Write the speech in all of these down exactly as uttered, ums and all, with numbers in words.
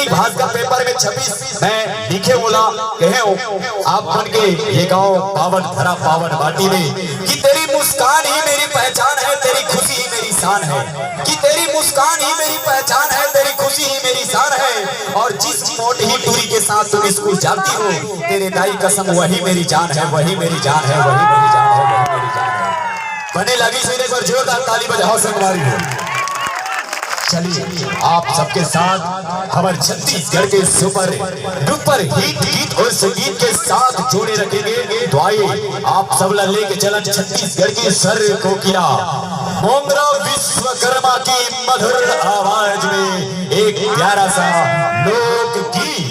Bhaskar paper में छपिस, मैं लिखे ओला कहे हो, आप मन के ये गांव पावन धरा पावन माटी में, कि तेरी मुस्कान ही मेरी पहचान है, तेरी खुशी ही मेरी शान है, कि तेरी मुस्कान ही मेरी पहचान है, तेरी खुशी ही मेरी शान है। और जिस मोट ही टूरी के साथ तुम स्कूल जाती हो, तेरे दाई कसम वही मेरी जान है, वही मेरी जान है, वही मेरी जान है, वही मेरी जान है। बने लगी से एक बार जोरदार ताली बजाओ संगवारी हो। चलिए, आप सबके साथ हमर छत्तीसगढ़ के सुपर डुपर हिट गीत और संगीत के साथ जोड़े रखेंगे। तो आइए, आप सबला लेके चलन छत्तीसगढ़ की सर कोकिला मोंगरा विश्वकर्मा की मधुर आवाज में एक प्यारा सा लोकगीत।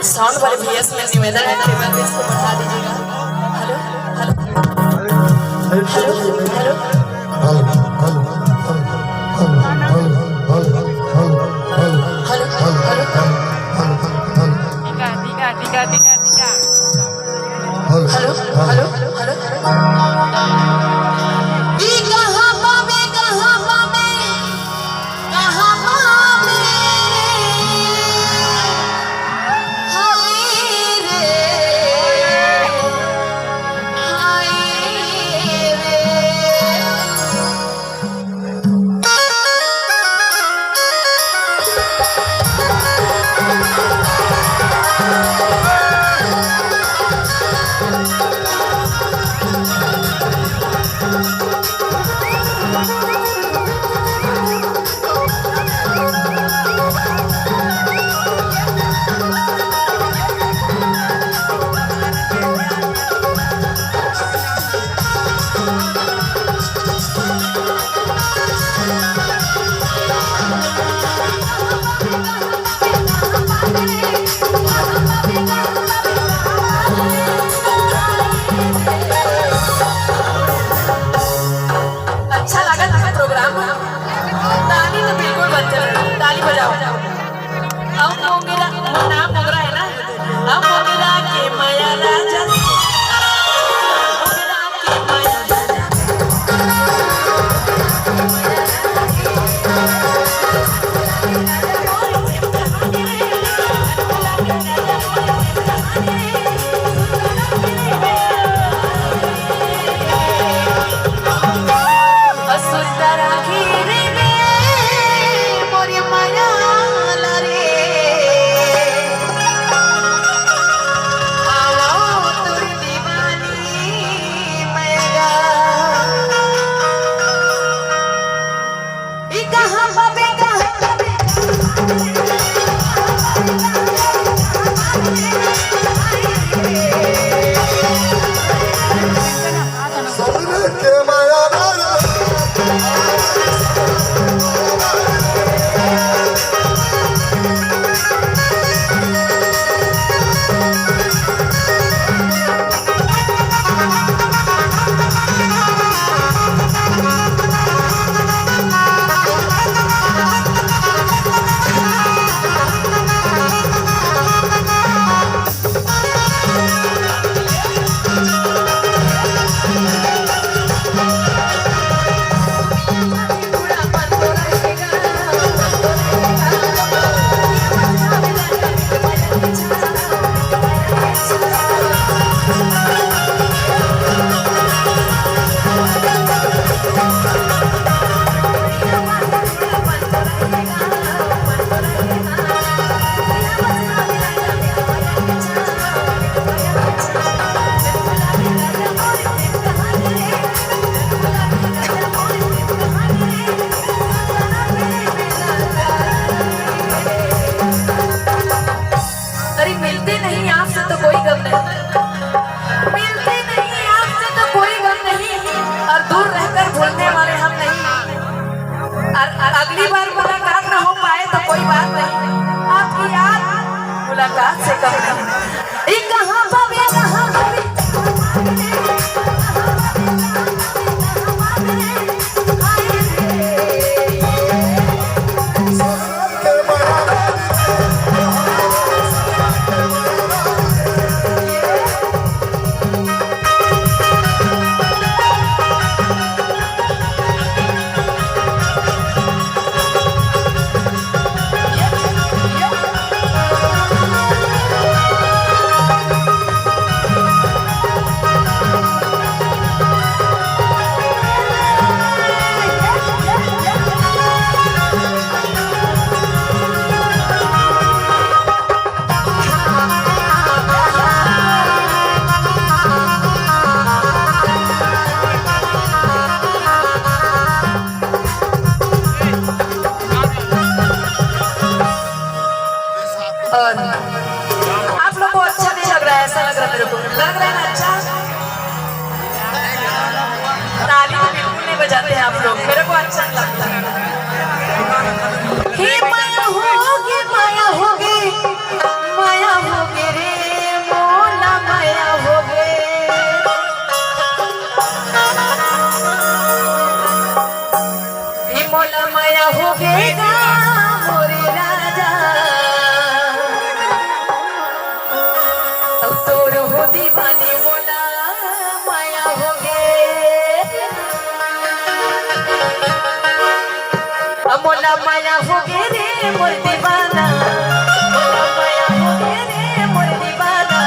साउंड वाले भैया से मेरा निवेदन है, कृपया से इसको बढ़ा दीजिएगा। Hello, hello, hello, hello. Hello, hello. Hello, hello, hello. ई कहाँ पावे, कहाँ पावे, कहाँ पावे रे? हाय रे, हाय रे। मुलाकात से कम नहीं। ई कहाँ पावे, कहाँ पावे, और आप लोग को अच्छा नहीं लग रहा है, ऐसा लग रहा है मेरे को। लग रहा है ना अच्छा? ताली तो बिल्कुल नहीं बजाते हैं आप लोग, मेरे को अच्छा नहीं लगता। हे माया होगे, माया होगे, माया होगे रे, मोला माया होगे। ए मोला माया होगे गा मोरे राजा, अब तोर हो दीवानी मोला माया होगे। अब मोला माया होगे रे मोर दीवाना, मोला माया होगे रे मोर दीवाना।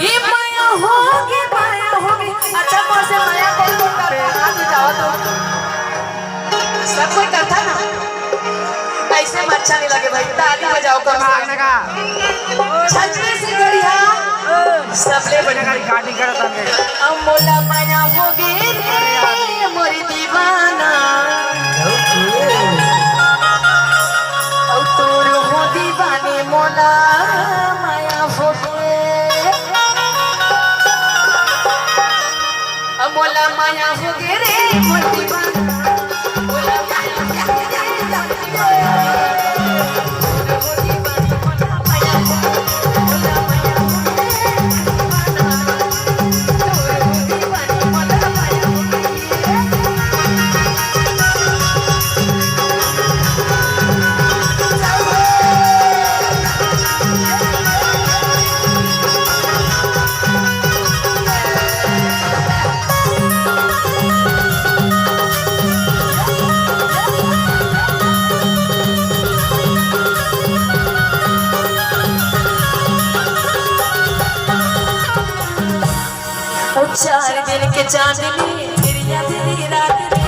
ये माया होगे, माया होगे। अच्छा, मोर से माया कोई कोई करता, हाथ उठाओ तो। सब कोई करता ना। ऐसे में अच्छा नहीं लगे भाई, ताली बजाओ कम से कम। छजने से गड़िया सबले बढ़िया। गाड़ी करत हन। अब मोला माया होगे रे मोर दीवाना, अब तोर हो दीवानी मोला माया होगे। अब मोला माया होगे रे मोर दीवाना। चार दिन के चांदनी, फिर या फिर रात रे।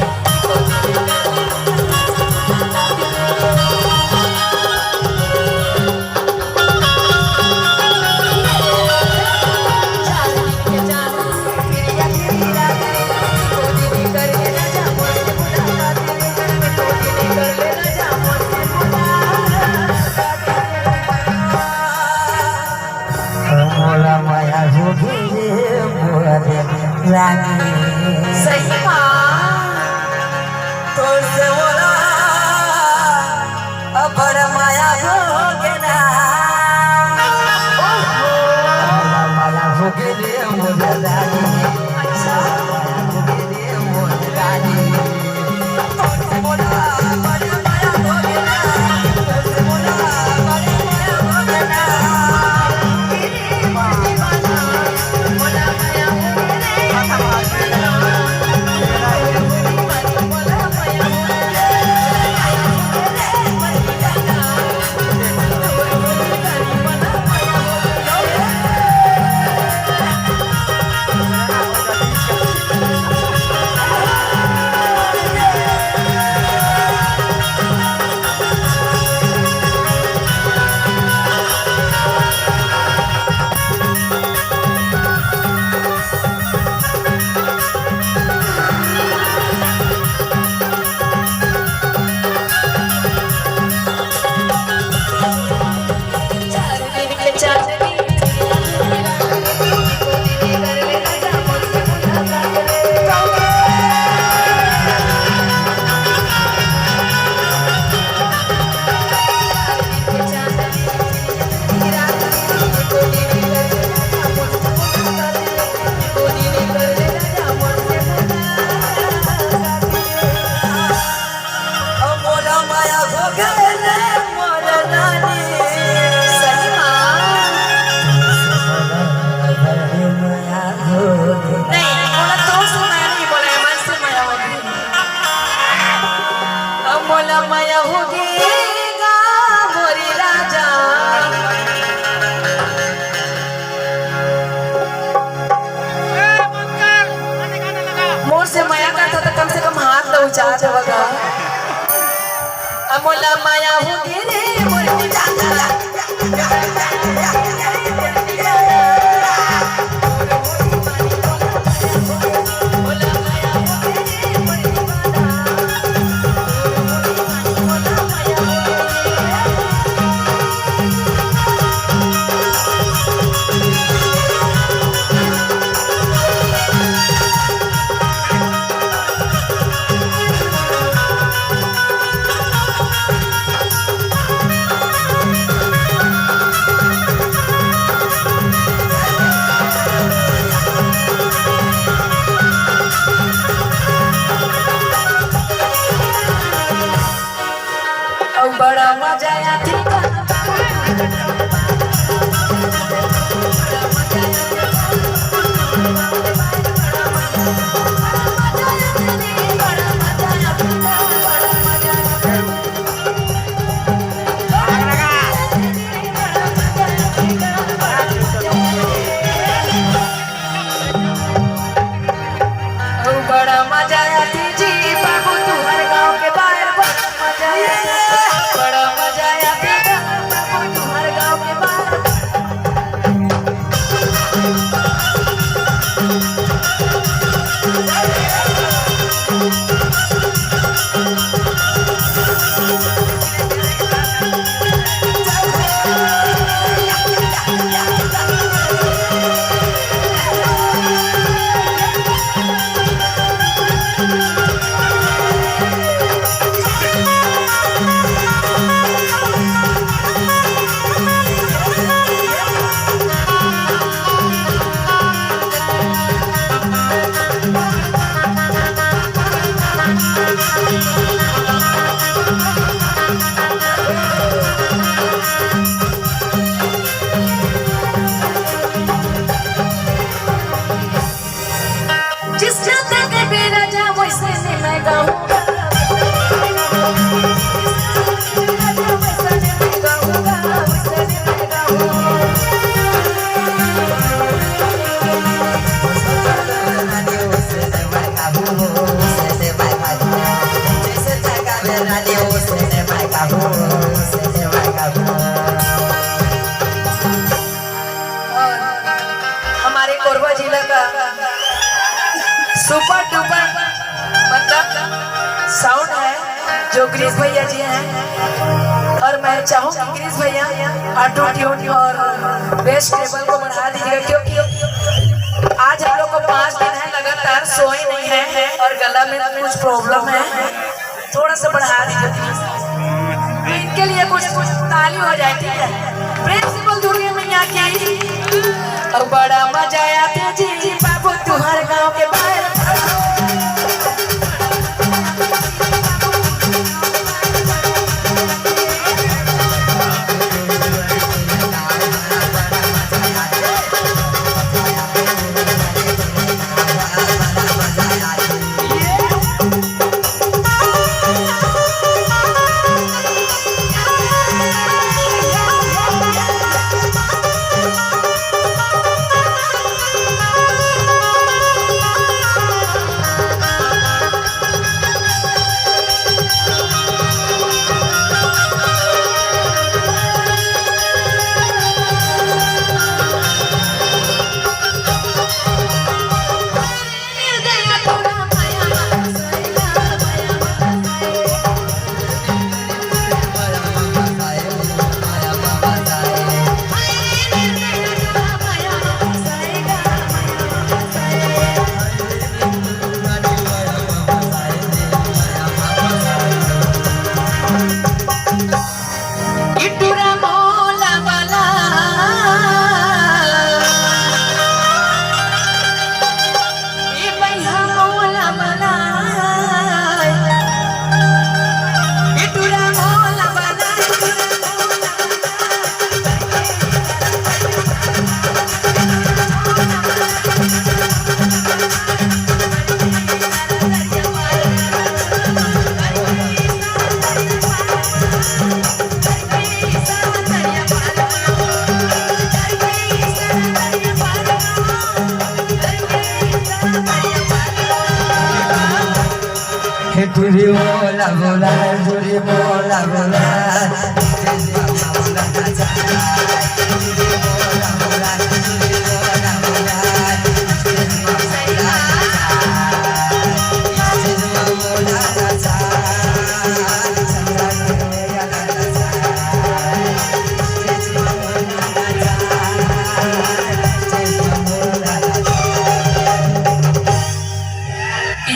मोला माया होगे रे मोर रानी। सही बात। तोर से मोला अब्बड़ माया होगे ना। ओहो। मोला माया होगे रे मोर रानी। अच्छा। माया होगे रे मोर रानी। जात बगा। अमोला माया हो गे रे मोर जात। अउ बड़ा मजा आथे। अउ बड़ा मजा आथे जी बाबू तुंहर गाँव के बार, बड़ा मजा आथे, बड़ा मजा आथे बाबू तुंहर गाँव के बार। जिस जात के बेरा जा वैसे नहीं मैं गाऊंगा। हमारे कोरबा जिला का सुपर डुपर मतलब साउंड है जो ग्रीस भैया जी हैं, और मैं चाहूंगी ग्रीस भैया ऑटो ट्यून और बेस टेबल को बढ़ा दीजिएगा, क्योंकि आज हम लोग को पाँच दिन है लगातार सोए नहीं है और गला में कुछ प्रॉब्लम है, थोड़ा सा बढ़ा दीजिए please। इनके लिए कुछ, कुछ ताली हो जाए, ठीक है? प्रेम से बोल दुर्गा मैया की। और बड़ा मजा आथे जी बाबू तुंहर गाँव के बाहर। तुझे बोला बोला, तुझे बोला बोला।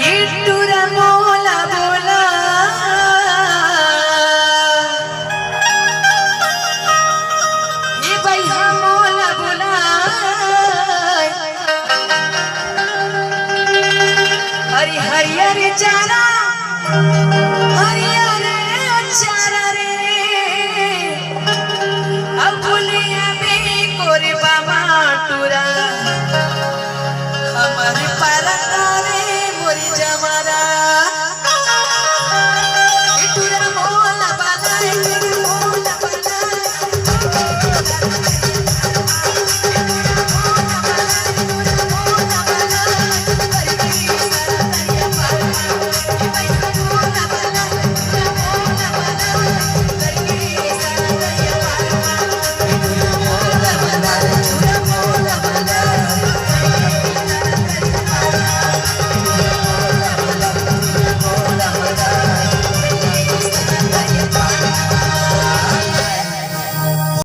ये टूरा मोला बोला, ये भैया मोला बोला। हरी हरियर चारा, हरियर